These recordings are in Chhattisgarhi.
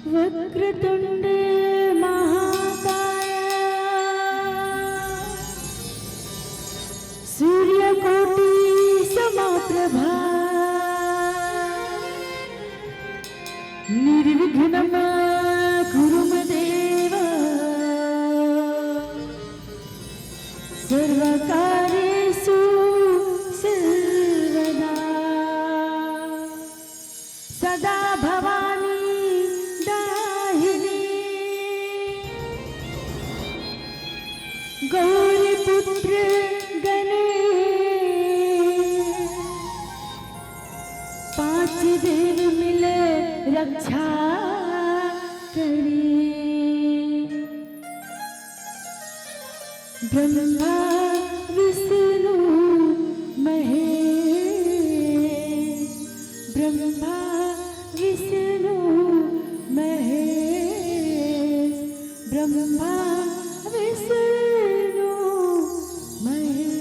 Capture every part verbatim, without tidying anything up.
वक्रतुण्ड महाकाय सूर्यकोटि समप्रभा निर्विघ्नं कुरु मे देव सर्वकार्येषु सर्वदा। सदा भवानी दाहिनी गौरी पुत्र गणेश पांच देव मिल रक्षा करी। ब्रह्मा विष्णु महेश, ब्रह्मा विष्णु महेश, ब्रह्मा विष्णु महेश।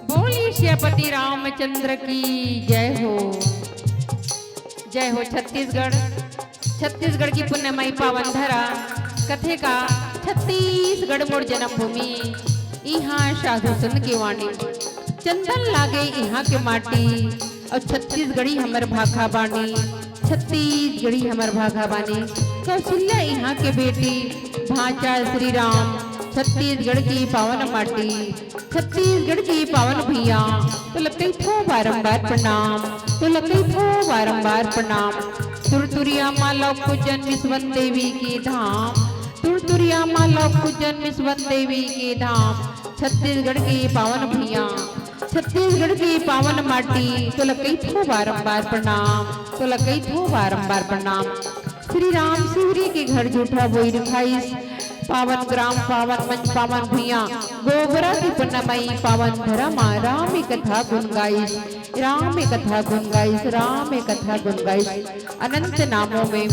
बोलिए सियापति रामचंद्र की जय हो। जय हो छत्तीसगढ़। छत्तीसगढ़ की पुण्यमयी पावन धरा, कथे का छत्तीसगढ़ मोर जन्मभूमि। इहाँ साधु संत के वाणी, चंदन लागे इहाँ के माटी, अउ छत्तीसगढ़ी हमर भाखा बानी, छत्तीसगढ़ी हमर भाखा बानी। कौशल्या इहाँ के बेटी, भांचा श्री राम, छत्तीसगढ़ की पावन माटी, छत्तीसगढ़ के पावन भुइयां, तोला कहिथों बारंबार प्रणाम, तोला कहिथों बारंबार प्रणाम। तुरतुरिया मा लौकुजन विश्वन देवी के धाम, तुरतुरिया मा लौकुजन विश्वन देवी के धाम, छत्तीसगढ़ के पावन भुइयां, छत्तीसगढ़ के पावन माटी, तोला कहिथों बारंबार प्रणाम, तोला कहिथों बारंबार प्रणाम। श्री राम शिवरी के घर जूठा बोइर खाइस, पावन ग्राम पावन मंच पावन भुइयां, गोबरा के पुन्नमई पावन धरा मा, राम कथा गुन गाइस, राम कथा गुन गाइस, राम कथा गुन गाइस। अनंत नामों में,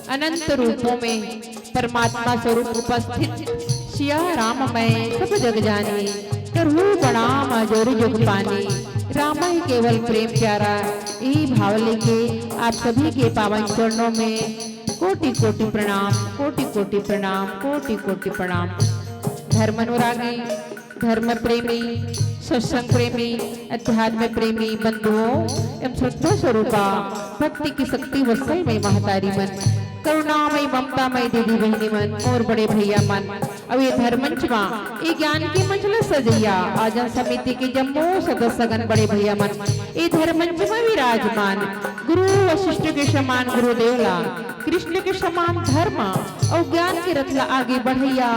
अनंत रूपों में परमात्मा स्वरूप उपस्थित सिया राम मैं सब जग जानी, करहु प्रणाम जोरि जुग पानी। राम ही केवल प्रेम प्यारा, यही भाव लेके आप सभी के पावन चरणों में कोटि कोटि प्रणाम, कोटि कोटि प्रणाम, कोटि कोटि प्रणाम। धर्म अनुरागी, धर्म प्रेमी, सत्संग प्रेमी, अध्यात्म प्रेमी बंधुओं एवं श्रद्धा स्वरूपा भक्ति की शक्ति वत्सल में महतारी मन, करुणामय ममतामय दीदी बहिनी मन, मोर बड़े भैया मन, अउ ये धर्म मंच मा ये ज्ञान के मंच ल सजइया आयोजन समिति के जम्मो सदस्यगण बड़े भैया मन, ये धर्म मंच मा विराजमान गुरु वशिष्ठ के समान गुरुदेव ला, कृष्ण के समान धर्म अउ ज्ञान के रथ ला आगे बढ़इया,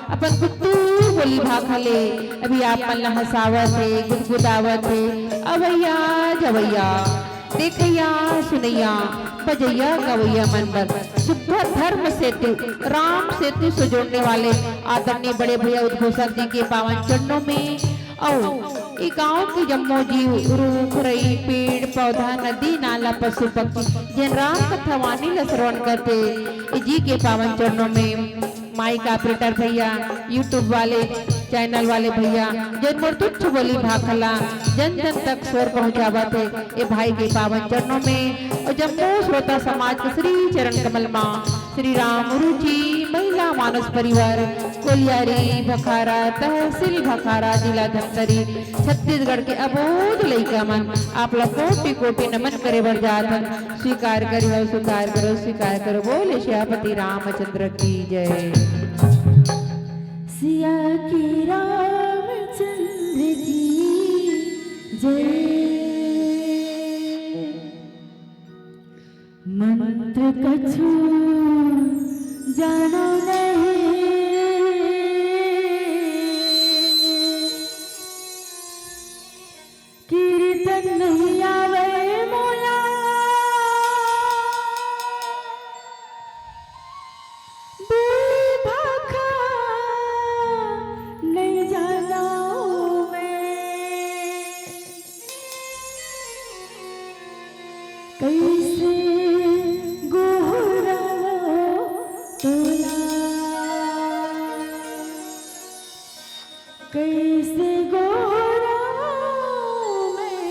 अपन कुतुर बोली भाखा ले अभी आप मन ला हंसावत हे, गुदगुदावत हे, अवैया जवैया। देखइया, सुनइया, बजइया, गवइया मन बर सुग्घर धर्म सेतु, राम सेतु से जोड़ने वाले आदरणीय बड़े भैया उद्घोषक जी के पावन चरणों में अउ ए गांव के जम्मो जीव, रूख, रई, पेड़, पौधा, नदी, नाला, पशु, पक्षी, जेन राम कथा वाणी ल श्रवण करथे, ए जी के पावन चरणों में माइक ऑपरेटर भैया, YouTube वाले चैनल वाले भैया, जेन मोर तुच्छ बोली भाखा ला जन जन तक शोर पहुंचावत हे, ए भाई के पावन चरणों में अउ जम्मो श्रोता समाज के श्री चरण कमल मा श्री राम रुचि महिला मानस परिवार कोलियारी भखारा, तहसील भखारा, जिला धमतरी, छत्तीसगढ़ के अबोध लइका मन, आप ला कोटि कोटि नमन करे बर जात हन। स्वीकार करिहव, स्वीकार करो, स्वीकार करो। बोले सियापति रामचंद्र की जय। सिया के रामचंद्र की जय। मंत्र कछु जानो नहीं, कीर्तन नहीं आवे मोला, बोली भाखा नहीं जानो मैं। कैसे गोहरावो तोला, कैसे गोहरावो मैं,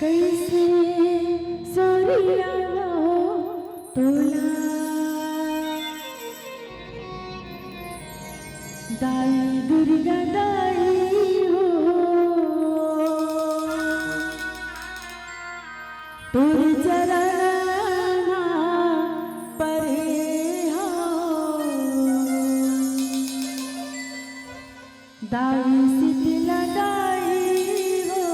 कैसे सोरियावो तोला। दाई दुर्गा दाई हो, तोर चरण मा परे हो। दाई शीतला दाई हो,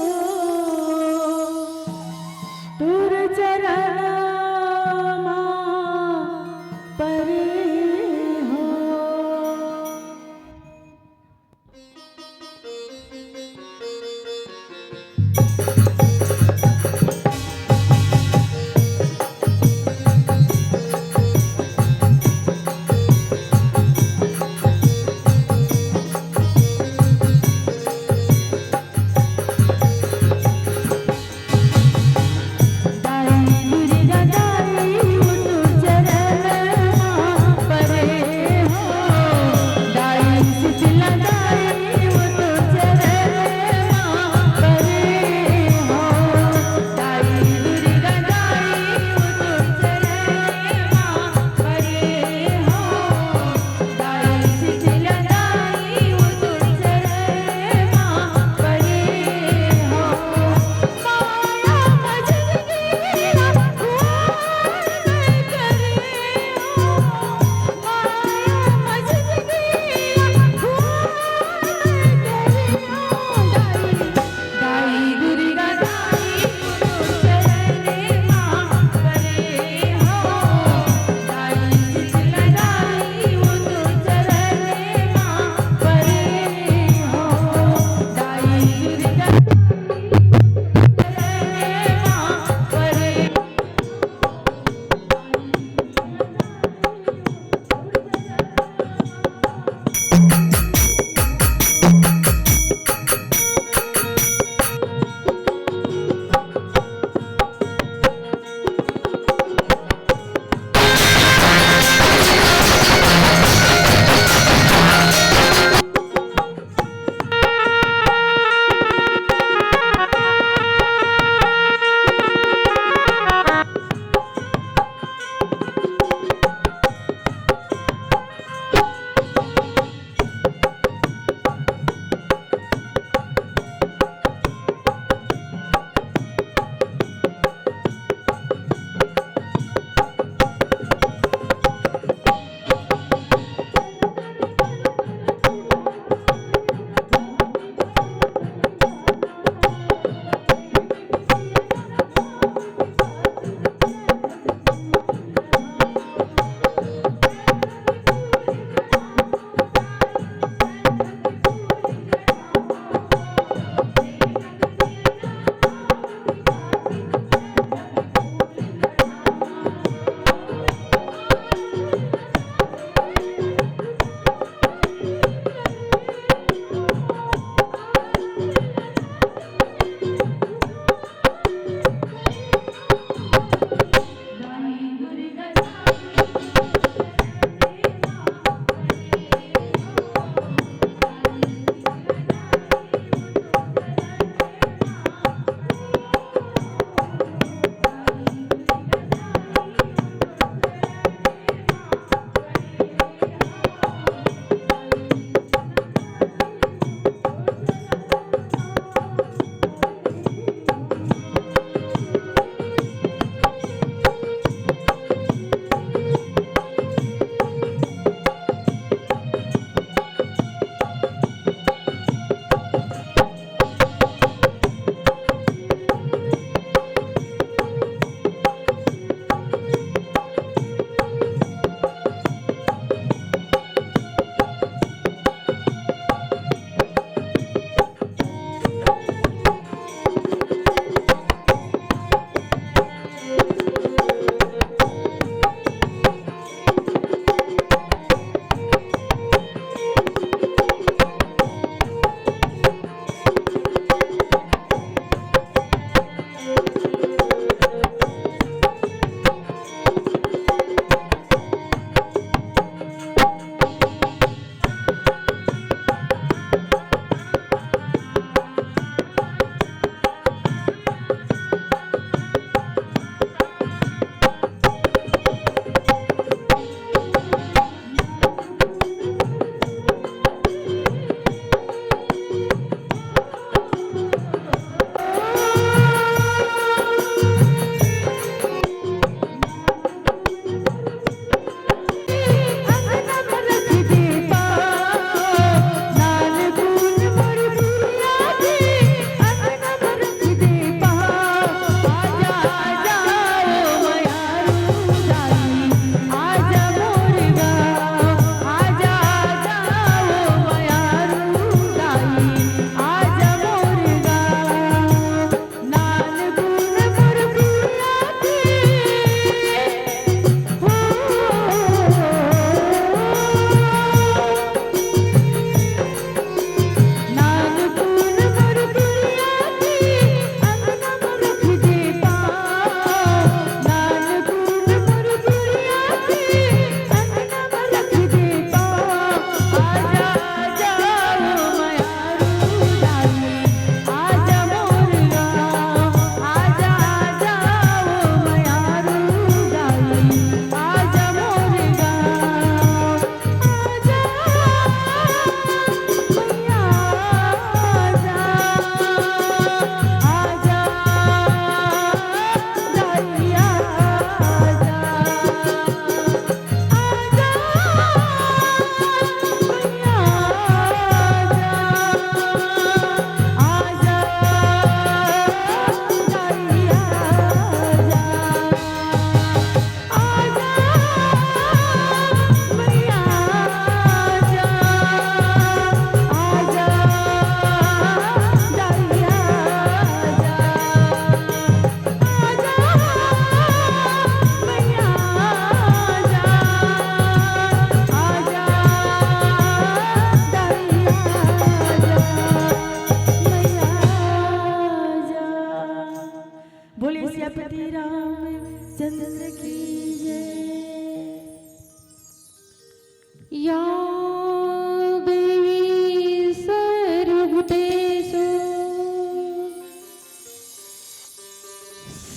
तोर चरण मा परे हो।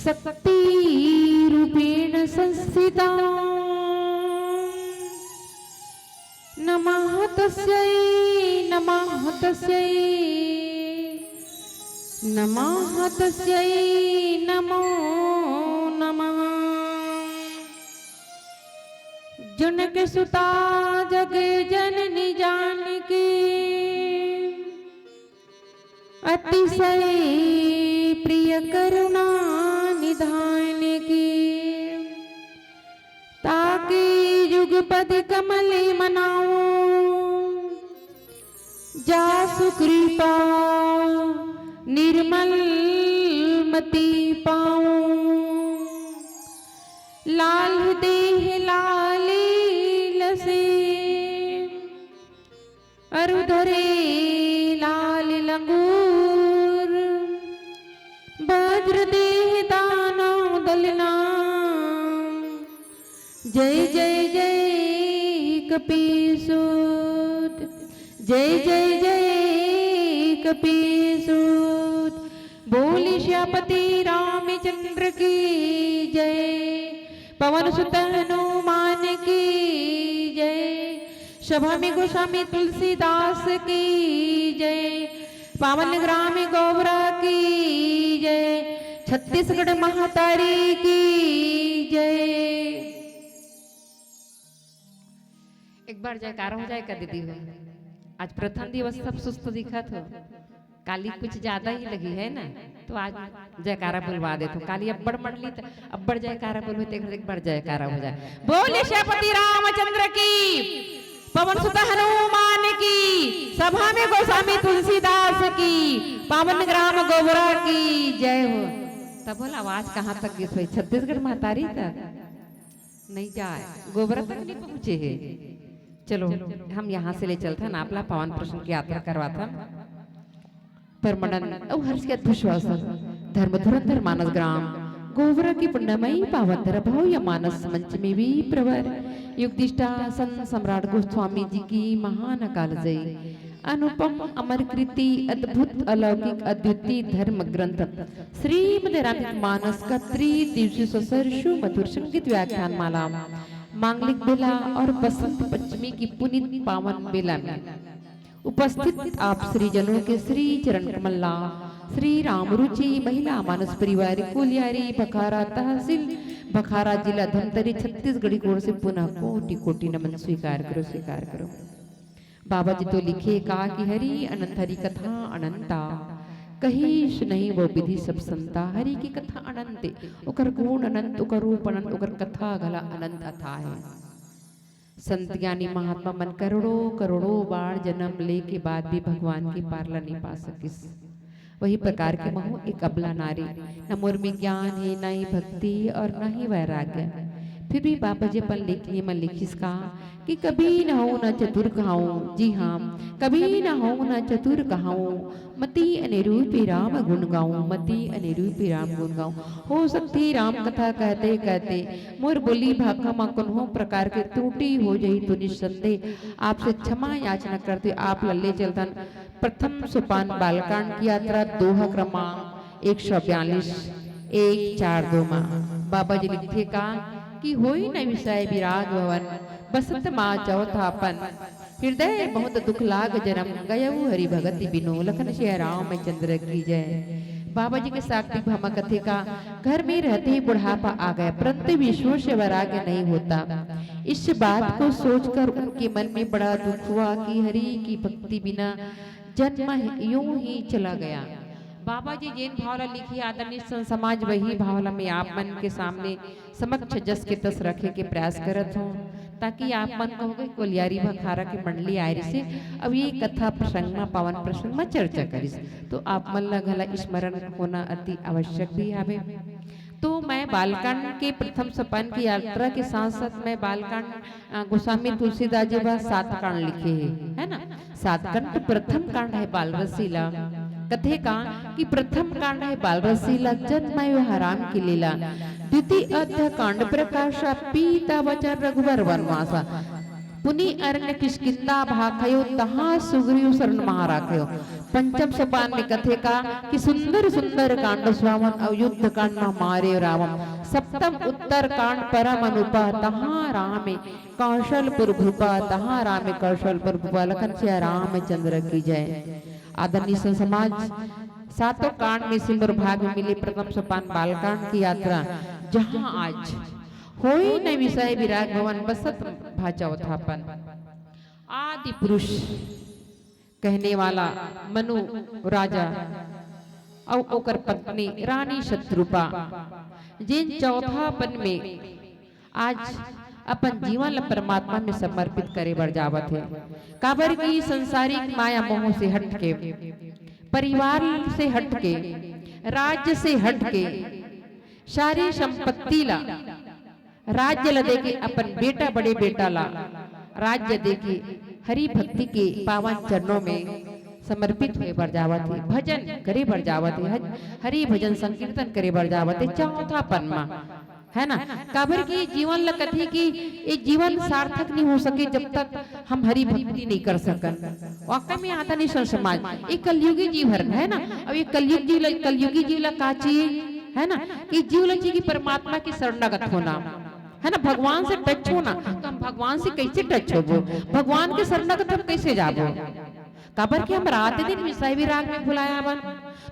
शक्ति रूपेण संस्थिता। नमः तस्यै, नमः तस्यै, नमः तस्यै, नमो नमः। जनक सुता जग जननी जानकी, अतिशय प्रिय करुणा निधान की। ताके युगपद कमल मनाऊं, जासु कृपा निर्मल मति पाऊं। लाल देह लाल लसे, अरु धरे लाल लंगूर। वज्र देह दानव दलना, जय जय जय कपीसूत, जय जय जय कपीसूत। बोल सियापति रामचंद्र की जय, पवन सुत हनुमान की जय, सभा में गोस्वामी तुलसीदास की जय, पावन ग्राम गोबरा की जय, छत्तीसगढ़ महतारी की जय। एक बार जयकारा हो जाए का दीदी हो? आज प्रथम दिवस, सब सुस्त दिखत हो, काली कुछ ज्यादा ही लगी है ना, तो आज जयकारा बुलवा देत हो। काली अब्बड़ मंडली त अब्बड़ जयकारा बोलबे, तेकर एक बार जयकारा हो जाए। बोल सियापति रामचंद्र की, पवन सुत हनुमान की, सभा में गोस्वामी तुलसीदास की, पावन ग्राम गोबरा की जय हो। तब बोला, आवाज कहाँ तक गिस भाई? छत्तीसगढ़ महतारी तक नहीं जाए, गोबरा तक नहीं पहुंचे है। चलो, हम यहाँ से ले चलथन, आपला पावन प्रसंग की यात्रा करवाथन। परमानंद अउ हर्ष के अद्भुत श्वासन, धर्म धुरंधर मानस ग्राम, गोबरा की पुण्यमयी पावन धरा भाव या मानस मंच में भी प्रवर, युगदिष्टा संत सम्राट गोस्वामी जी की महान अकाल जय, अनुपम अमर कृति, अद्भुत अलौकिक अद्वितीय धर्म ग्रंथ श्रीमद रामचरित मानस का त्रिदिवसीय ससर्षु मधुर संगीत व्याख्यान माला, मांगलिक बेला और बसंत पंचमी की पुनीत पावन बेला में उपस्थित आप श्री जनों के श्री चरण कमल ला, श्री राम रुचि महिला मानस परिवार कोलियारी भखारा तहसील भखारा जिला धमतरी छत्तीसगढ़ी की ओर से पुनः कोटि कोटि नमन स्वीकार करो, स्वीकार करो। बाबा जी तो लिखे का कि हरि अनंत हरि कथा अनंता, कही सुनही वो विधि सब संता। हरि की कथा अनंत, ओकर गुण अनंत, ओकर रूप अनंत, ओकर कथा घला अनंत अथाह है। संत ज्ञानी महात्मा मन करोड़ों करोड़ों बार जन्म ले के बाद भी भगवान के पार ला नहीं पा सकिस। वही प्रकार के महू एक अबला नारी, न मोर में ज्ञान हे, न ही भक्ति और न ही वैराग्य। फिर भी बाबा जी अपन लेख, ये मन लिखिस का कि कभी न हो न चतुर कहाऊं, जी हाँ, कभी न हो न चतुर कहाऊं, मति अने रूपी राम गुण गाऊं, मति अने रूपी राम गुण गाऊं। हो सकती राम कथा कहते कहते मोर बोली भाखा म कोनो प्रकार के त्रुटि हो जाही तो निस्संदेह आपसे क्षमा याचना करते आप ला ले चलथन प्रथम सोपान बालकांड की यात्रा दोहा क्रमांक एक सौ बयालीस, एक चार दो मा। बाबा जी लिखथे का कि होई न विषय विराग भवन, बसत मा चौथापन, हृदय बहुत दुख लाग जन्म, गयऊ हरि भगति बिनु, लखन सिया रामचंद्र की जय। बाबा जी के शाक्तिक भामा कथे का, घर में रहते ही बुढ़ापा आ गया, परंतु विश्व से वैराग्य नहीं होता। इस बात को सोचकर उनके मन में बड़ा दुख हुआ कि हरि की भक्ति बिना जन्म यूं ही चला गया। बाबा जी जेन भाव ला लिखे आदरणीय संत समाज, वही भाव ला मैं आप मन के सामने समक्ष जस के तस रखे के प्रयास करत हूँ, ताकि आप मन कहोगे कोलियारी भखारा के मंडली आए रिसे, अब ये कथा प्रसंग मा, पावन प्रसंग मा चर्चा करिस, तो आप मन ला घला स्मरण होना अति आवश्यक भी हावे। तो मैं बालकांड के प्रथम सोपान की यात्रा के साथ साथ मैं बालकांड, अ, गोस्वामी तुलसीदास जी बा सात कांड लिखे हे, है ना? सात कांड तो प्रथम कांड है बालरसीला। कथे का कि प्रथम कांड है बालरसीला, जन्म आयो हराम की लीला। द्वितीय अध्याय कांड प्रकाशा, पीता वचन रघुबर वनवासा। पुनि अरण्य किष्किंधा भाखयो, तहाँ सुग्रीव शरण महा राखयो। पंचम सोपान में कथे का कि सुंदर सुंदर कांड सुहावन अउ युद्ध कांड में मारे रावम। सप्तम उत्तर कांड परम अनुपा तहाँ राम कौशलपुर भूपा, तहाँ राम कौशलपुर भूपा। लखन सिया रामचंद्र की जय। आदरणीय संत समाज, सातों कांड में सिंदूर भाग में मिले प्रथम सोपान बालकांड की यात्रा, जहाँ आज होई न विषय विराग भवन बसत भा चौथापन। आदि पुरुष कहने वाला मनु राजा अउ ओकर पत्नी रानी शत्रुपा, जेन चौथापन में आज अपन जीवन ल परमात्मा में समर्पित करे बर जावत हे, काबर कि संसारिक माया मोह से हट के, परिवार से हट के, राज्य से हट के, सारी संपत्ति ला, राज्य ला देके अपन बेटा, बड़े बेटा ला राज्य देके हरि भक्ति के पावन चरणों में समर्पित होए बर जावत हे, भजन करे बर जावत हे, हज-, हरि भजन संकीर्तन करे बर जावत हे चौथापन मा, है ना? काबर कि ये जीवन ला कथे कि ये जीवन सार्थक नहीं हो सके जब तक हम हरि भक्ति नहीं कर सकन। वाकई में आदरणीय संत समाज, ये कलयुगी जीव हरन, है ना? अब ये कलयुग जीव ला, कलयुगी जीव ला का चाहिए, है ना? कि जीव ला चाहिए कि परमात्मा के शरणागत होना, है ना? भगवान से टच होना। तो हम भगवान से कैसे टच होबो? भगवान के शरणागत हम कैसे जाबो? काबर कि हम रात दिन विषय विराग में भुलाया बन।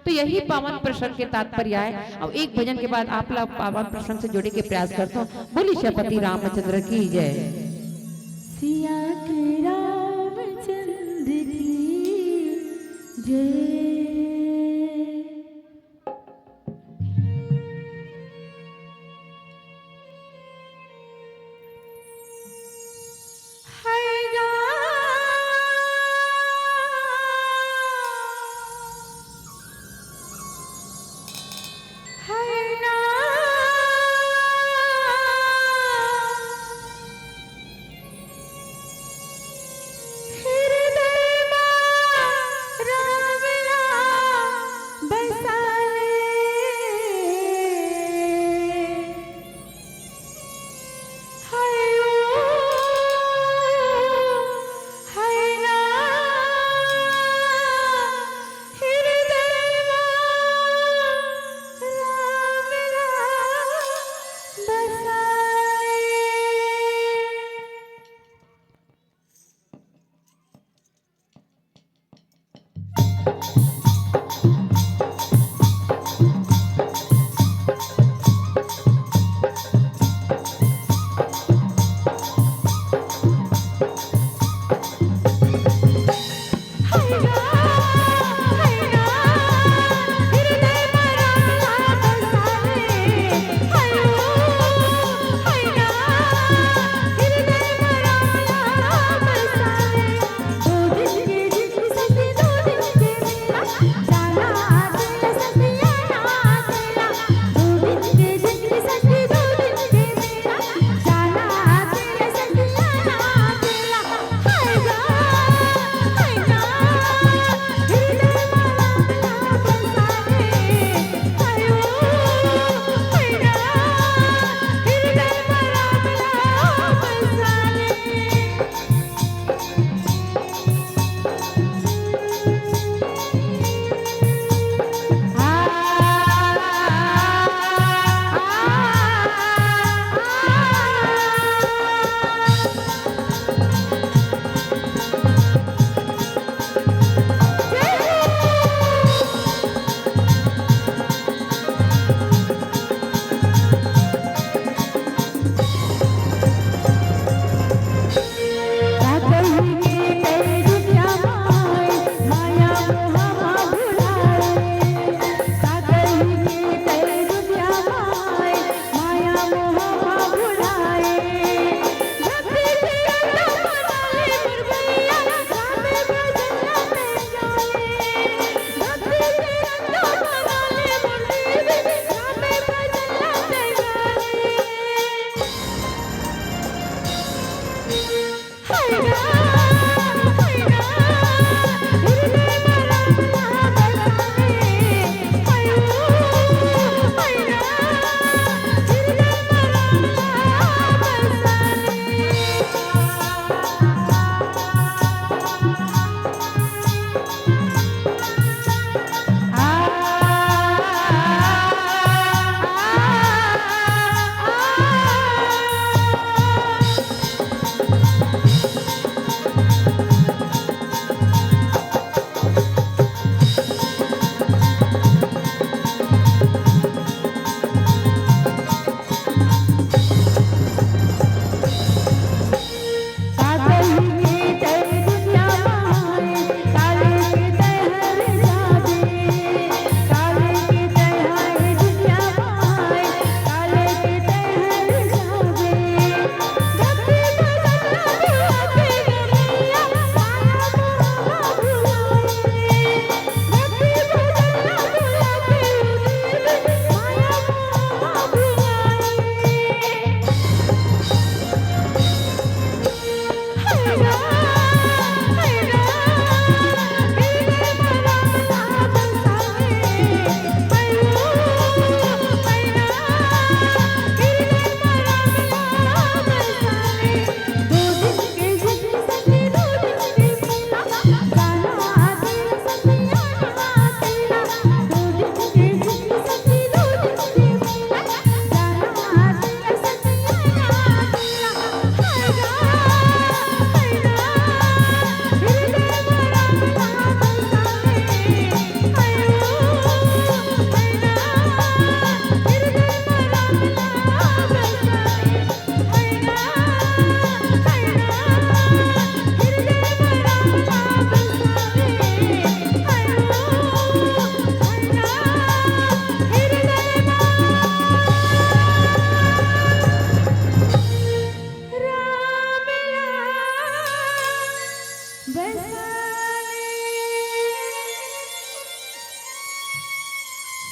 तो यही पावन प्रसंग के तात्पर्य आय। अब एक भजन के बाद आप ला पावन प्रसंग से जोड़े के प्रयास करथों। बोली श्रीपति रामचंद्र की जय। सिया के रामचंद्र की जय।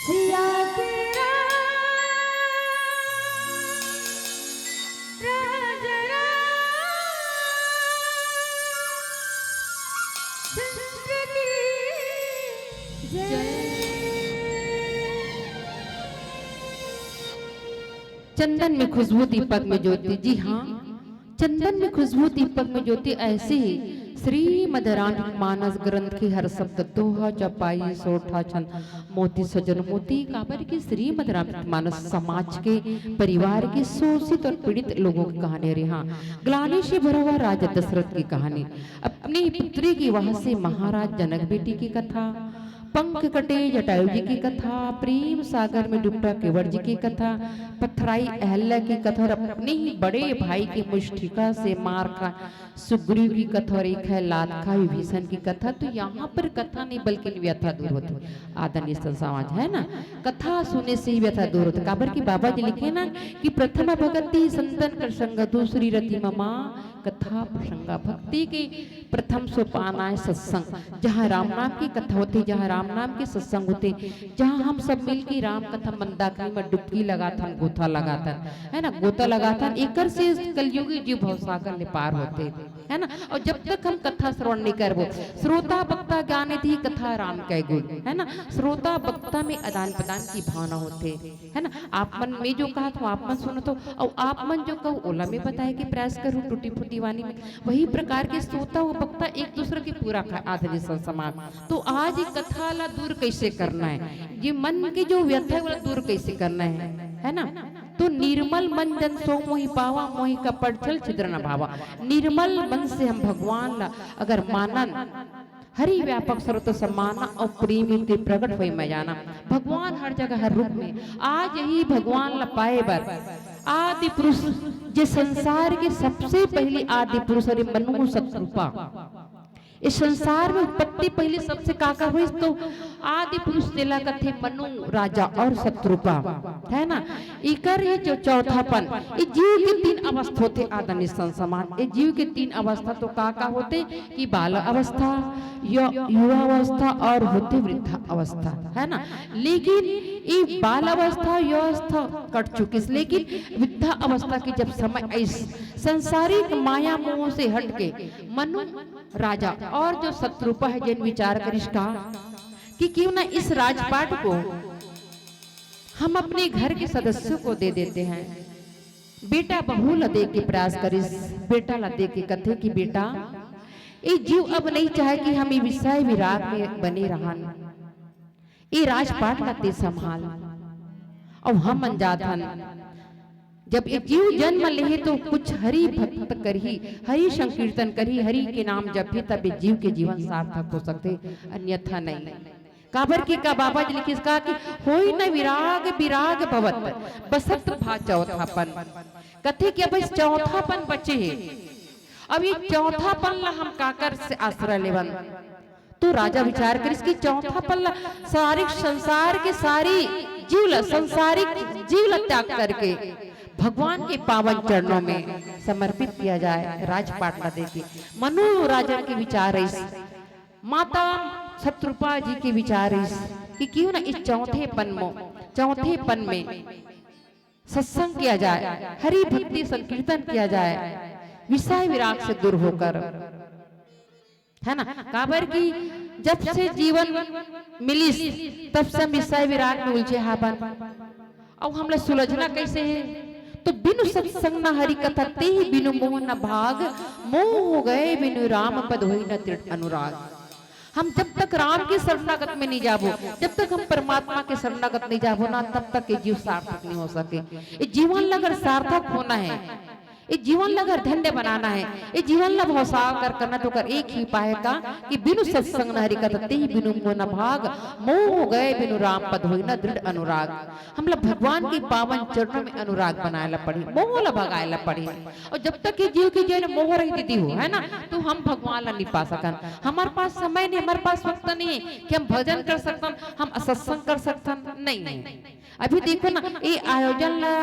सिया के राम, राजा राम, चंद्र की जय। चंदन में खुशबू, दीपक में ज्योति। जी हाँ, चंदन में खुशबू, दीपक में ज्योति, ऐसे ही श्रीमद् रामचरित मानस ग्रंथ के हर शब्द दोहा, चौपाई, सोरठा, छंद, मोती, सजन मोती। काबर कि श्रीमद् रामचरित मानस समाज के, परिवार के शोषित और पीड़ित लोगों की कहानी हरे। हाँ, ग्लानि से भरा हुआ राजा दशरथ की कहानी, अपनी पुत्री की वह से महाराज जनक बेटी की कथा, पंख कटे जटायु जी की कथा, प्रेम सागर में डूबता केवट जी की कथा, पथराई अहल्या की कथा और अपने ही बड़े भाई की मुष्टिका से मार खा सुग्रीव की कथा और एक है लात खा विभीषण की कथा। तो यहाँ पर कथा नहीं बल्कि व्यथा दूर होती। आदरणीय संत समाज, है ना, कथा सुने से ही व्यथा दूर होती। काबर कि बाबा जी लिखे ना कि प्रथम भगति संतन कर संग, दूसरी रति ममा कथा प्रसंगा। भक्ति के प्रथम सोपान आय सत्संग, जहाँ राम नाम की कथा होथे, जहाँ राम नाम के सत्संग होथे, जहाँ हम सब मिल के राम कथा मंदाकिनी में डुबकी लगाथन, गोता लगाथन, है ना, गोता लगाथन, एकर से कलयुगी जीव भवसागर ले पार होथे, है ना। और जब तक हम कथा श्रवण नहीं करबो, श्रोता वक्ता ज्ञान निधि कथा राम कै गुण, है ना, श्रोता वक्ता में आदान प्रदान की भावना होथे, है ना। आप मन में जो कहा था आप मन सुनो तो, और आप मन जो कहो ओला में बताए के प्रयास करूँ टूटी फूटी वाणी में। वही प्रकार के श्रोता व वक्ता एक दूसरे के पूरा कर, आदरणीय संत समाज। तो आज ये कथा ला दूर कैसे करना है, ये मन के जो व्यथा है वो दूर कैसे करना है, है ना। तो निर्मल मन जन सो मोहि पावा, मोहि कपट छल छिद्र न भावा। निर्मल मन से हम भगवान ला अगर मानन, हरि व्यापक सर्वत्र समाना और प्रेम युक्ति प्रगट होय मैं जाना। भगवान हर जगह हर रूप में। आज ही भगवान ला पाए बर आदि पुरुष, जे संसार के सबसे पहली आदि पुरुष हरे मनु सतरूपा। इस संसार में उत्पत्ति पहली सबसे का का हुई तो आदि पुरुष जेला कथे मनु राजा और सतरूपा, है ना। इकर ये जो चौथापन, ये जीव के तीन अवस्था होते आदरणीय संत समाज। ये जीव के तीन अवस्था तो का का होते कि बाल अवस्था, यु-, युवा अवस्था और होते वृद्धा अवस्था, है ना। लेकिन ये बाल अवस्था, युवा अवस्था कट चुकी, लेकिन वृद्धा अवस्था की जब समय इस संसारिक माया मोह से हट के मनु राजा और जो सतरूपा है जिन विचार करिस का कि क्यों ना इस राजपाट को हम अपने घर के सदस्यों को दे देते हैं। बेटा बहू ला दे के प्रयास करिस, बेटा ला दे के कथे कि बेटा, ये जीव अब नहीं चाहे कि हम ये विषय विराग में बने रहन। ये राजपाट ला ते संभाल। अब हम मन जात हन। जब ये जीव जन्म लेहे तो कुछ हरि भक्त करही, हरि संकीर्तन करही, हरि के नाम जपही, तब ये जीव के जीवन सार्थक हो सकते, अन्यथा नहीं। काबर के का बाबा जी लिखिस का कि होई न विराग, विराग भवत बसत भा चौथापन। कथे कि अब इस चौथापन बचे हे, अब ये चौथापन ला हम काकर से आश्रय लेवन? तो राजा विचार करिस कि चौथापन ला सारी संसार के सारी जीव ला, संसारिक जीव ला त्याग करके भगवान के पावन चरणों में समर्पित किया जाए, राजपाट ला देके। मनु राजन के विचार इस, माता सतरूपा जी के विचार इस कि क्यों ना इस चौथेपन मो, चौथेपन में सत्संग किया जाए, हरि भक्ति संकीर्तन किया जाए, विषय विराग से दूर होकर, है ना। काबर कि जब से जीवन मिलिस, तब से हम विषय विराग में उलझे हाबन। अउ हमला सुलझना कैसे है? तो बिनु सत्संग न हरि कथा, ते ही बिनु मोह न भाग। मोह गए बिनु राम पद, होई न दृढ़ अनुराग। हम जब तक राम के शरणागत में नहीं जाबो, जब तक हम परमात्मा के शरणागत नहीं जाबो ना, तब तक ये जीव सार्थक नहीं हो सके। ये जीवन ला अगर सार्थक होना है, ये जीवन ला अगर धन्य बनाना है, ये जीवन ला भवसागर करना, तो ओकर एक ही उपाय है का कि बिनु सत्संग न हरि कथा, ते ही बिनु मोह न भाग। मोह गए बिनु राम पद, होई न दृढ़ अनुराग। हमला भगवान के पावन चरणों में अनुराग बनाए ला पड़ही, मोह ला भगाए ला पड़ही। अउ जब तक ये जीव के जेन मोह रही दीदी हो, है ना, तो हम भगवान ला नहीं पा सकन। हमारे पास समय नहीं, हमारे पास वक्त नहीं है कि हम भजन कर सकतन, हम सत्संग कर सकतन, नहीं है। अभी देखो ना, ये आयोजन ला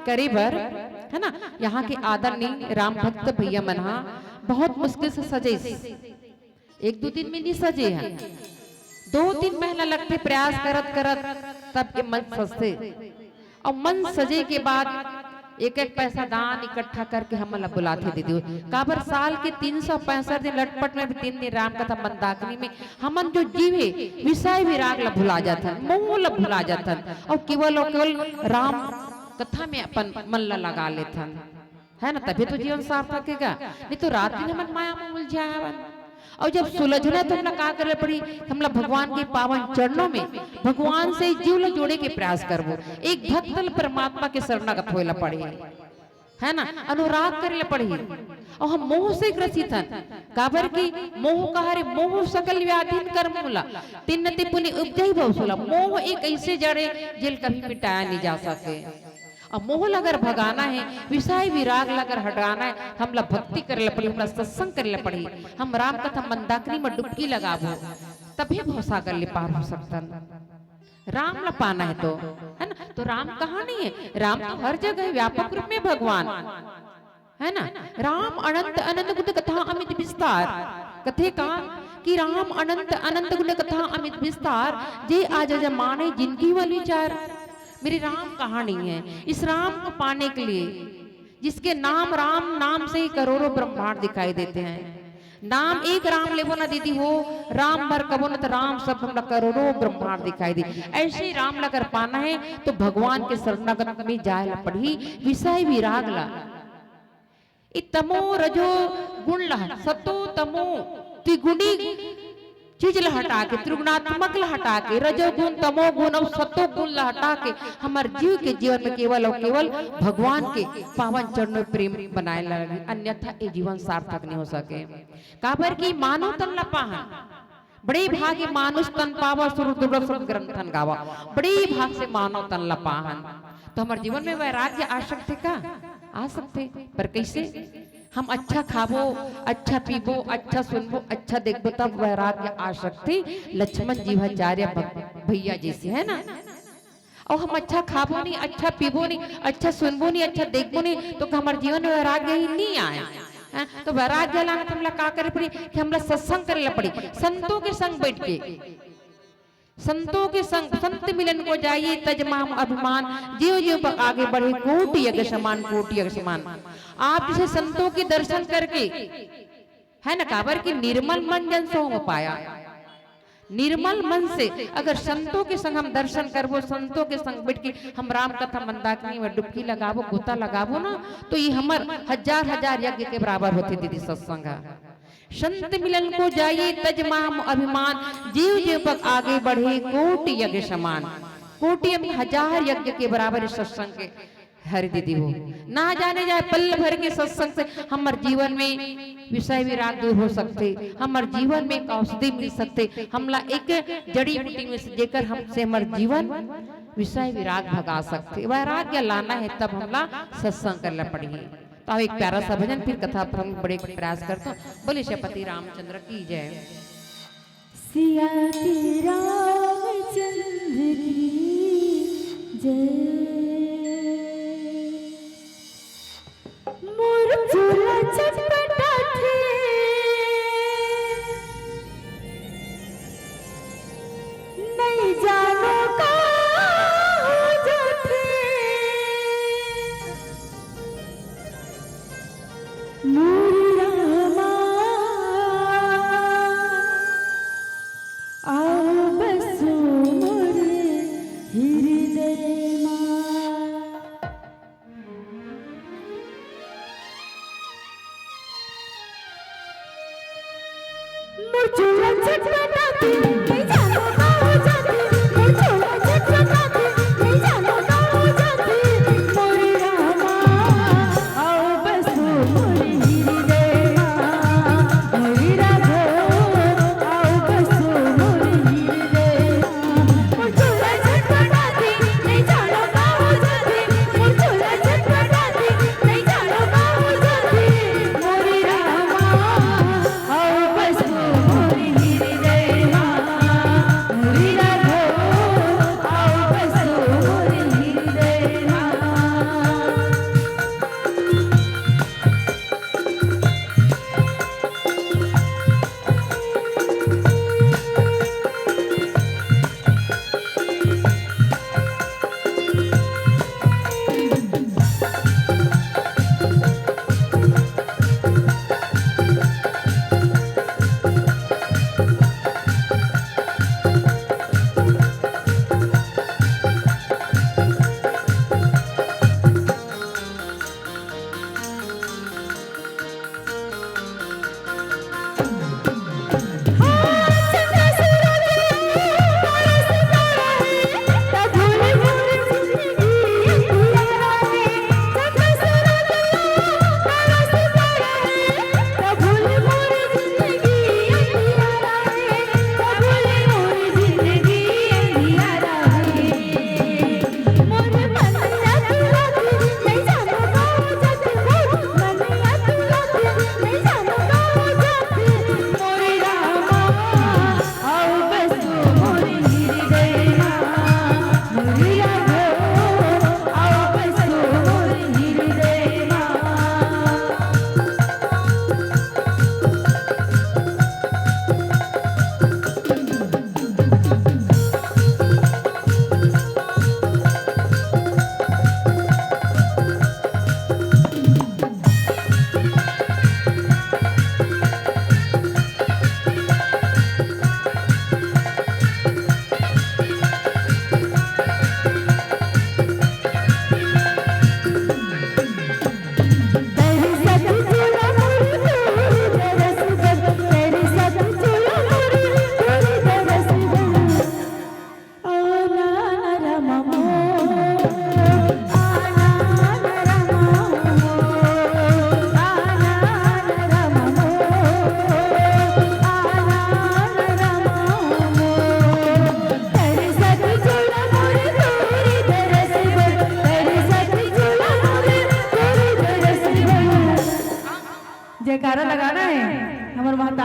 करे बर, है ना, यहाँ के आदरणीय राम भक्त भैया मन हा बहुत मुश्किल से सजे, एक दो दिन में नहीं सजे हैं, दो तीन महीना लगते प्रयास करत करत। तब ये मन सजथे। अउ मन सजे के बाद एक एक पैसा दान इकट्ठा करके हमन ला बुलाथे दीदी। काबर साल के तीन सौ पैंसठ दिन लटपट में भी तीन दिन राम कथा मंदाकिनी में हमन जो जीव हे विषय विराग ला भुला जाथन, मोह ला भुला जाथन अउ केवल अउ केवल राम कथा में अपन मन ला लगा लेथन, है ना? तभी तो जीवन सार्थक हे गा। नहीं तो रात दिन हमन माया में उलझा हवन। अउ जब सुलझना हे तो हमला का करे पड़ी? हमला भगवान के पावन चरणों में भगवान से जीव ला जोड़े के प्रयास करबो। एक भक्त ल परमात्मा के शरणागत होए ला पड़ही, है ना? अनुराग करे ला पड़ही। अउ हम मोह से ग्रसित हन, काबर कि मोह कहा रे, मोह सकल व्याधिन कर मूला, तिन्नते पुनि उपजही भव सोला। मोह एक ऐसे जड़ हे जेल कभी मिटाया नहीं जा सके। अउ मोह ला अगर भगाना हे, विषय विराग ला अगर हटाना हे, हमला भक्ति करे ला पड़ही, हमला सत्संग करे ला पड़ही, हम राम कथा मंदाकिनी में डुबकी लगाबो, तभे भवसागर ले पार हो सकथन। राम ला पाना हे तो, है ना? तो राम कहाँ नहीं हे? राम तो हर जगह हे, व्यापक रूप में भगवान, है ना? राम अनंत अनंत गुण कथा अमित विस्तार। कथे का कि राम अनंत अनंत गुण कथा अमित विस्तार, जे अजर अजर मानहि जिनके केवल विचार। मेरे राम कहाँ नहीं हे? इस राम को पाने के लिए, जिसके नाम, राम नाम से ही करोड़ों ब्रह्मांड दिखाई देते हैं। नाम एक राम लेबो ना दीदी हो, राम भर कबो ना, तो राम सब हमला करोड़ों ब्रह्मांड दिखाई दे। ऐसे राम ला अगर पाना हे तो भगवान के शरणागत में जाए ला पड़ही, विषय विराग ला। ये तमो रजो गुण ला, सतो तमो त्रिगुणी चीज ला हटा के, त्रिगुणात्मक ला हटा के, रजोगुण, तमोगुण अउ सतोगुण ला हटा के हमर जीव के जीवन में केवल अउ केवल भगवान के पावन चरण में प्रेम बनाए ला लगही, अन्यथा ये जीवन सार्थक नहीं हो सके। काबर कि मानव तन ला पाहन, बड़े भागे मानुष तन पावा, सुर दुर्लभ सब ग्रंथन गावा। बड़े भाग से मानव तन ला पाहन। तो हमर जीवन में वैराग्य आ सकथे का? आ सकथे, पर कैसे? हम अच्छा खाबो, अच्छा पीबो, अच्छा सुनबो, अच्छा देखबो, तब वैराग्य आ सकथे। लक्ष्मण जीवाचार्य भ-, भैया जैसे, है ना? अउ हम अच्छा खाबो नहीं, अच्छा पीबो नहीं, अच्छा सुनबो नहीं, अच्छा देखबो नहीं, तो का हमर जीवन में वैराग्य ही नहीं आए? हैं? तो वैराग्य लाना तो हमला का करे पड़ी कि हमला सत्संग करे ला पड़ी, संतों के संग बैठ के। संतों के संग, संत मिलन को जाइए तज महा अभिमान, ज्यों ज्यों प-, आगे बढ़े कोटि यज्ञ समान, कोटि यज्ञ समान। आप जैसे संतों के दर्शन करके, है ना, काबर कि निर्मल मन जन सोहम पाया। निर्मल मन से अगर संतों के संग हम दर्शन करबो, संतों के संग बैठ के हम राम कथा मंदाकिनी में डुबकी लगाबो, गोता लगाबो ना, तो ये हमर हजार हजार यज्ञ के बराबर होथे दीदी सत्संग ह। संत मिलन को जाइए तज महा अभिमान, जीव जीव पग आगे बढ़े कोटि यज्ञ समान। कोटि यानी हजार यज्ञ के बराबर इस सत्संग के हरि दीदी हो। ना जाने जाए पल भर के सत्संग से हमर जीवन में विषय विराग दूर हो सकथे, हमर जीवन में एक औषधि मिल सकथे, हमला एक जड़ी बूटी में से जेकर हमसे हमर जीवन विषय विराग भगा सकथे। वैराग्य लाना हे तब हमला सत्संग करना पड़ही। तो एक प्यारा सा भजन, फिर कथा पर हम बड़े प्रयास करथों। बोले श्रीपति रामचंद्र की जय। सिया के रामचंद्र की जय। मोर चूल्हा चटपटाथे, नइ जानो का हो जाथे। मोर रामा, आओ बसो मोर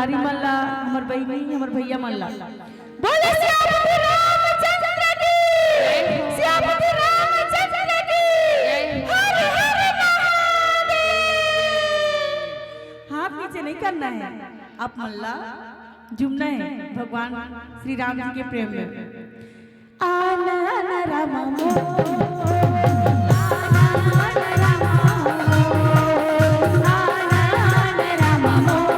हरी मन ला, हमर बहिनी, हमर भैया मन ला। बोले सियापति रामचंद्र की, सियापति रामचंद्र की, हर हर महादेव। हाथ नीचे नहीं करना है, आप मन ला झूमना है भगवान श्री राम जी के प्रेम में। आना आना रामा मोर, आना आना रामा मोर, आना आना रामा मोर,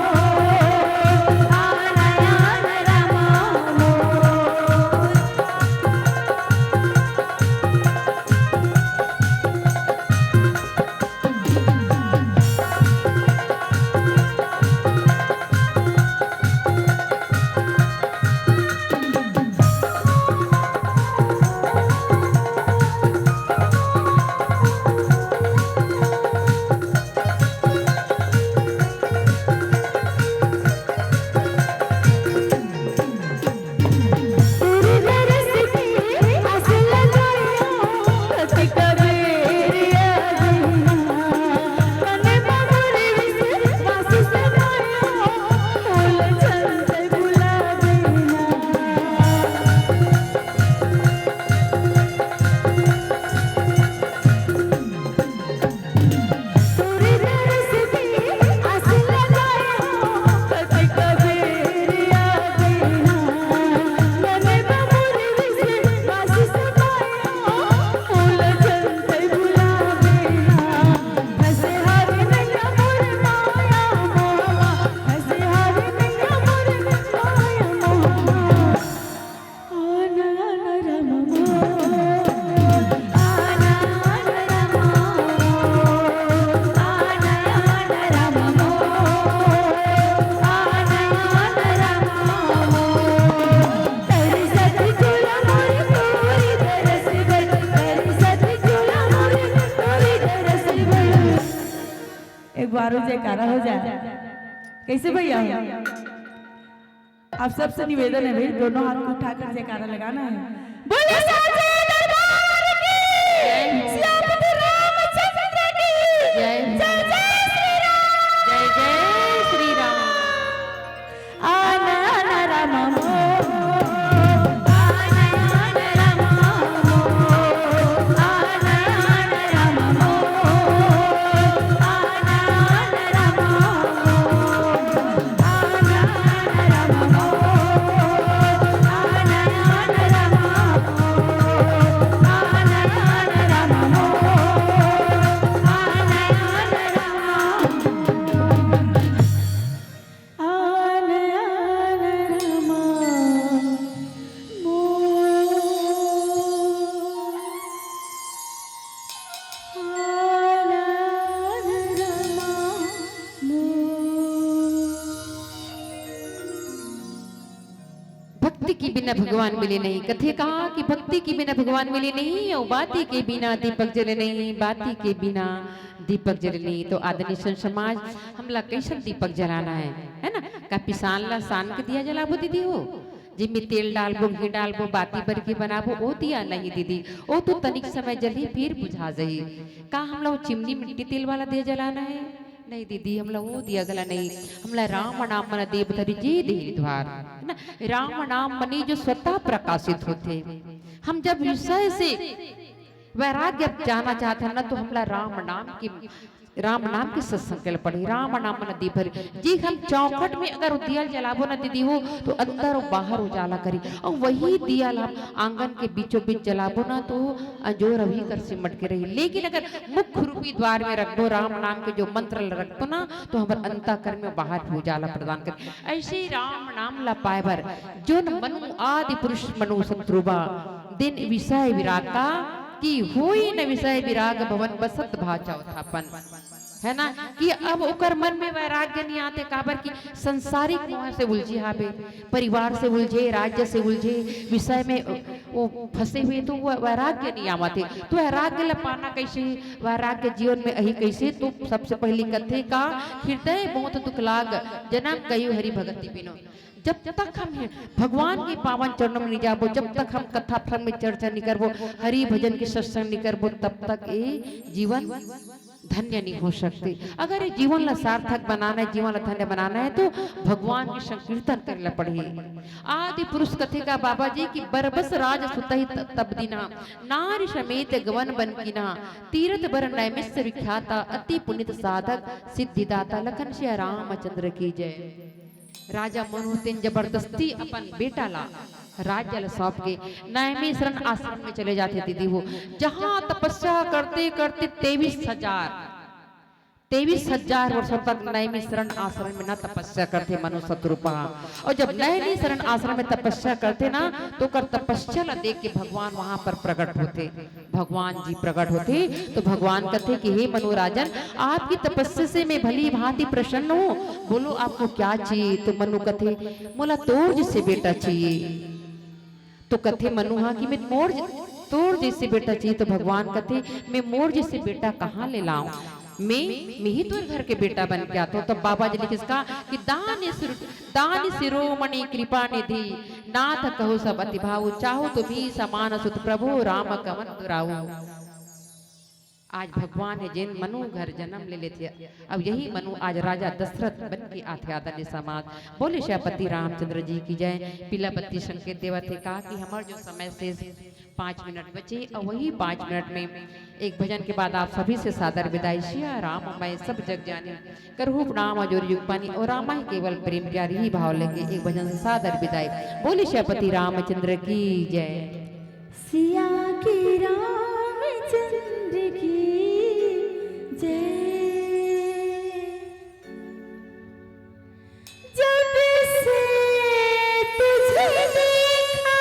आना आना रामा मोर। एक बार और जयकारा हो जाए। कैसे भैया? आप सबसे निवेदन है भाई, दोनों हाथ को उठाकर जयकारा लगाना है। बोले साचे दरबार की, सियापति रामचंद्र की जय। जय जय श्री राम। जय जय श्री राम। आना आना रामा मोर, आना आना रामा मोर, आना आना रामा मोर, आना आना रामा मोर। भक्ति के बिना भगवान मिले नहीं। कथे कहा कि भक्ति के बिना भगवान मिले नहीं, और बाती के बिना दीपक जले नहीं, बाती के बिना दीपक जले नहीं। तो आदरणीय संत समाज, हमला कैसन दीपक जलाना है, है ना? का पिसान ला सान के दिया जलाबो दीदी हो? जिमे तेल डालबो, घी डालबो, बाती बर के बनाबो, ओ दिया नहीं दीदी, ओ तो तनिक समय जलही फिर बुझा जाही। का हमला ओ चिमनी मिट्टी तेल वाला दिया जलाना है? नहीं दीदी, हमला ओ दिया गला नहीं, हमला राम नाम मन दीप धरी जे देही द्वार, है ना? राम नाम मनी जो स्वतः प्रकाशित होथे। हम जब विषय से वैराग्य जाना चाहत हन ना, तो हमला राम नाम के, राम नाम के सत्संग के पढ़े, राम नाम मन दीप धरी। जी हम चौखट में अगर दिया जलाबो ना दीदी हो, तो अंदर और बाहर उजाला करी, और वही दिया ला आंगन के बीचों बीच जलाबो ना, तो अंजोर अभी कर सिमट के रही। लेकिन अगर मुख्य रूपी द्वार में रखबो, राम नाम के जो मंत्र ल रखबो ना, तो हमर अंतःकरण में बाहर भी उजाला प्रदान करे। ऐसे ही राम नाम ला पाए बर जोन मनु आदि पुरुष मनु संत रूबा दिन विषय विराग का, कि होई न विषय विराग भवन बसत भा चौथापन। है ना, कि अब ओकर मन में वैराग्य नहीं आते, काबर कि संसारिक मोह से उलझे हाबे, परिवार से उलझे, राज्य से उलझे, विषय में वो फंसे हुए, तो वो वैराग्य नहीं आवत हे। तो वैराग्य ल पाना कैसे? वैराग्य जीवन में अही कैसे? तो सबसे पहली कथे का, हृदय मोत दुख लाग, जन्म कयु हरि भगति बिनो। जब तक हम भगवान के पावन चरणों में नहीं जाबो, जब तक हम कथा प्रसंग में चर्चा नहीं करबो, हरि भजन के सत्संग नहीं करबो, तब तक ये जीवन धन्य नहीं हो सकते। अगर ये जीवन ला सार्थक बनाना है, जीवन ला धन्य बनाना है, तो भगवान के संकीर्तन करे ला पड़ही। आदि पुरुष कथे का बाबा जी कि बरबस राज सुतहि त-, तब दीन्हा, नारि समेत गवन बन कीन्हा, तीरथ बर नैमिष विख्याता, अति पुनीत साधक सिद्धिदाता, लखन सिया रामचंद्र की जय। राजा मनु तेन जबरदस्ती अपन बेटा ला राज्य ला सौंप के नैमिषारण्य आश्रम में चले जाथे दीदी हो, जहाँ तपस्या करते करते तेईस हजार, तेईस हजार वर्षों तक नैमिषारण्य आश्रम में ना तपस्या करथे मनु सतरूपा। और जब नैमिषारण्य आश्रम में तपस्या करथे ना, तो ओकर तपस्या ला देख के भगवान वहां पर प्रकट होथे। भगवान जी प्रकट होथे तो भगवान कथे कि हे मनु राजन, आपकी तपस्या से मैं भली भांति प्रसन्न हूँ, बोलो आपको क्या चाहिए? तो मनु कथे, मोला तोर जैसे बेटा चाहिए। तो कथे मनु हा कि मैं मोर ज-, तोर जैसे बेटा चाहिए। तो भगवान कथे, मैं मोर जैसे बेटा कहाँ ले लाऊं? मैं, मैं ही तोर घर के बेटा बन के आथों। तब बाबा जी लिखिस का कि दान सिर-, दान शिरोमणि कृपा निधि, नाथ कहो सब अति भाऊ, चाहु तुम्ही समान सुत प्रभु, राम कवन दुराऊ। आज भगवान हे जेन मनु घर जन्म ले लेथे, अब यही मनु आज राजा दशरथ बन के आथे। आदरणीय समाज, बोले सियापति रामचंद्र जी की जय। पीला बत्ती संकेत देवत हे का कि हमर जो समय शेष पाँच मिनट बचे, और वही पाँच मिनट में एक भजन के बाद आप सभी से सादर विदाई। सिया राम मैं सब जग जानी, करहु प्रणाम अजोर जुग पानी, और रामा ही केवल प्रेम प्यारी ही भाव लेके एक भजन से सादर विदाई। बोले सियापति रामचंद्र की जय। सिया की रामचंद्र की जय। जब से तुझे देखा,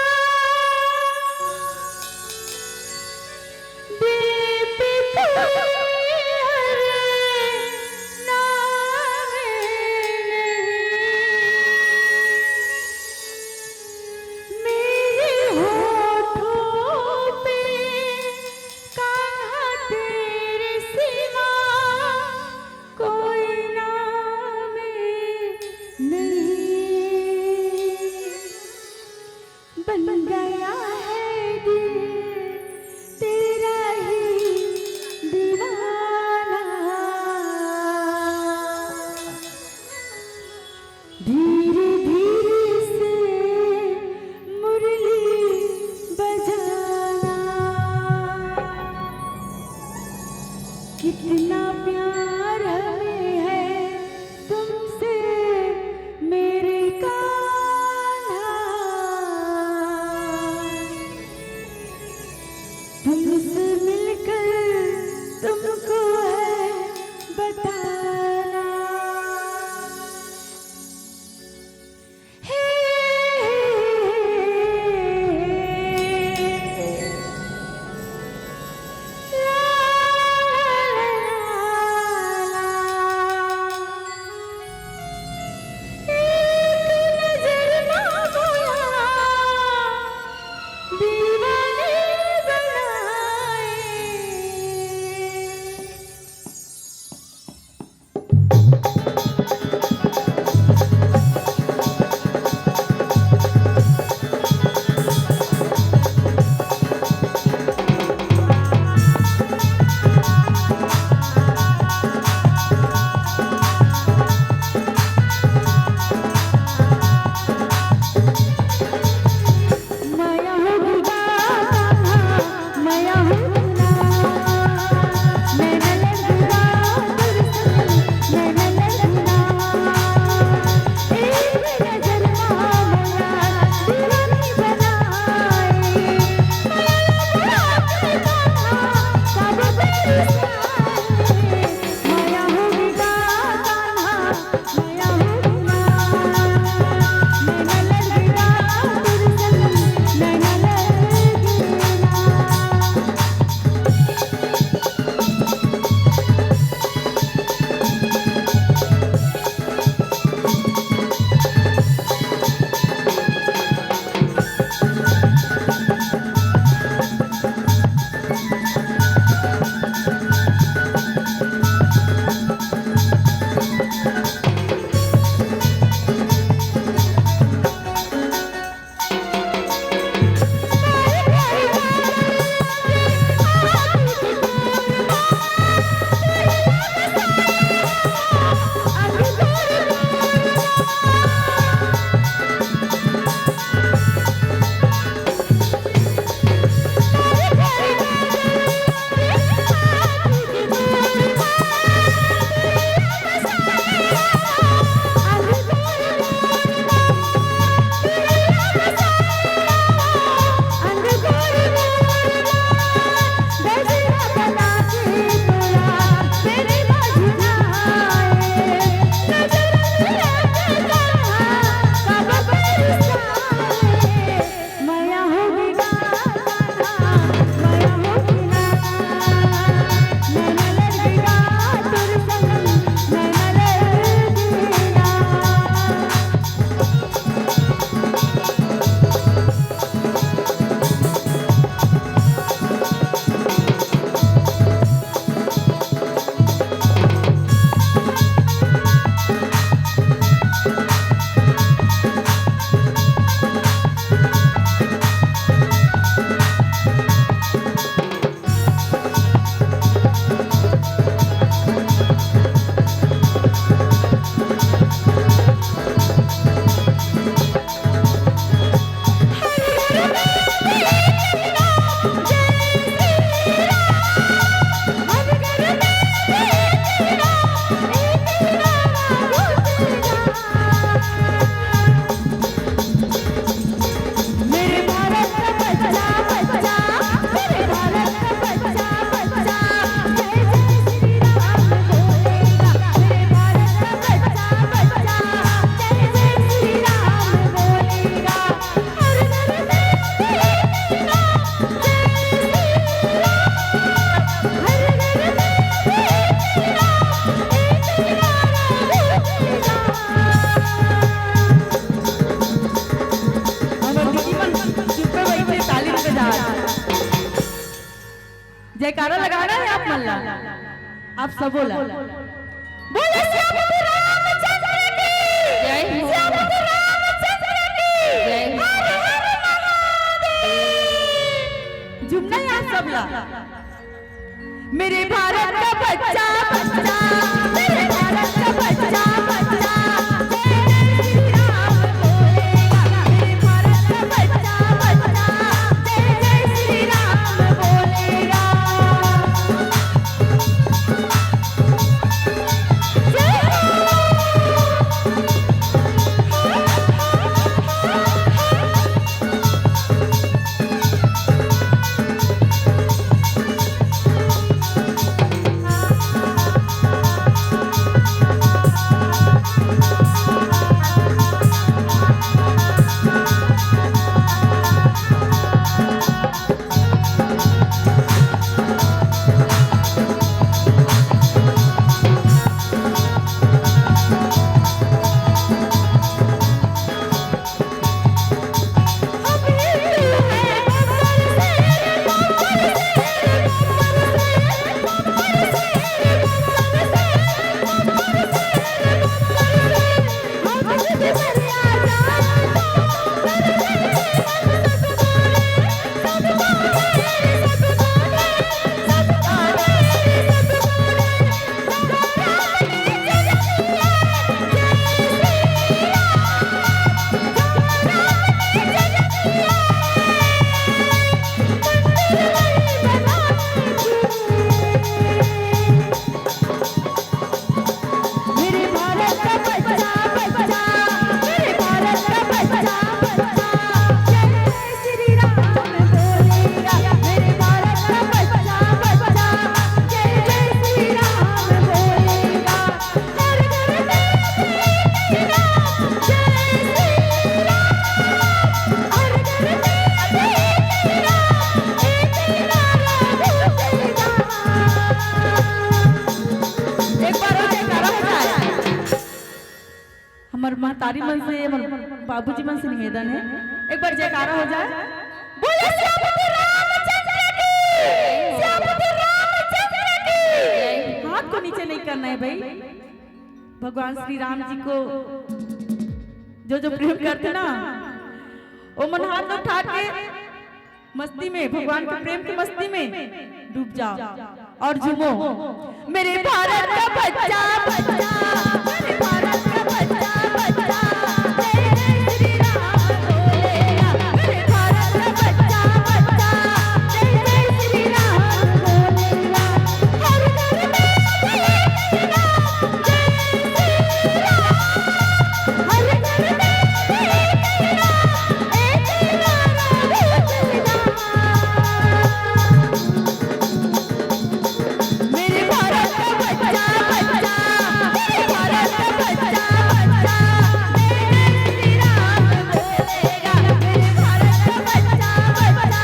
दिल पे कोई हर नाम नहीं। मेरे होठों पे कान्हा तेरे सिवा कोई नाम नहीं। बन गया है दिल तेरा ही दीवाना। धीरे धीरे से मुरली बजाना। कितना प्यार हमें है तुमसे मेरे कान्हा। तुमसे मिलकर तुमको है बताना। हे, हे, हे, हे। ला, ला, ला, ला, ला। एक नजर ना बुला, दीवाने बनाए। जयकारा लगाना है आप मन ला, आप सबो ला। बोलो सियापति रामचंद्र की। जय हो। सियापति रामचंद्र की। जय हो। हर हर महादेव। झूमना है आप सब ला। मेरे भारत का बच्चा, बच्चा, मेरे भारत का बच्चा, बच्चा, जय जय श्री राम बोलेगा। मेरे भारत का बच्चा, बच्चा, जय जय श्री राम बोलेगा। जय हो। एक बार और जयकारा हो जाए। हमर महतारी मन से, हमर बाबूजी मन से निवेदन है, एक बार जयकारा हो जाए। बोलो सियापति रामचंद्र की, सियापति रामचंद्र की। हाथ को नीचे नहीं करना है भाई। भगवान श्री राम जी को जो जो प्रेम करते ना, वो मन हाथ उठा के मस्ती में, भगवान के प्रेम की मस्ती में डूब जाओ और झूमो। मेरे भारत का बच्चा, बच्चा, मेरे भारत का बच्चा, बच्चा, जय जय श्री राम बोलेगा। मेरे भारत का बच्चा, बच्चा, जय जय श्री राम बोलेगा। हर घर में जय श्री राम, जय श्री राम। हर घर में जय श्री राम, एक नारा गूंजेगा। मेरे भारत का बच्चा, बच्चा, मेरे भारत का बच्चा, बच्चा, जय जय श्री राम बोलेगा। मेरे भारत का बच्चा, बच्चा,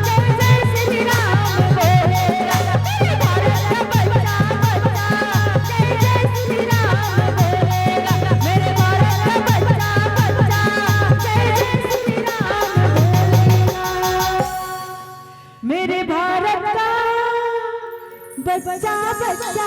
जय जय श्री राम बोलेगा। मेरे भारत का बच्चा, बच्चा, जय जय श्री राम बोलेगा। मेरे भारत का बच्चा, बच्चा, जय जय श्री राम बोलेगा। मेरे भारत का बच्चा, बच्चा,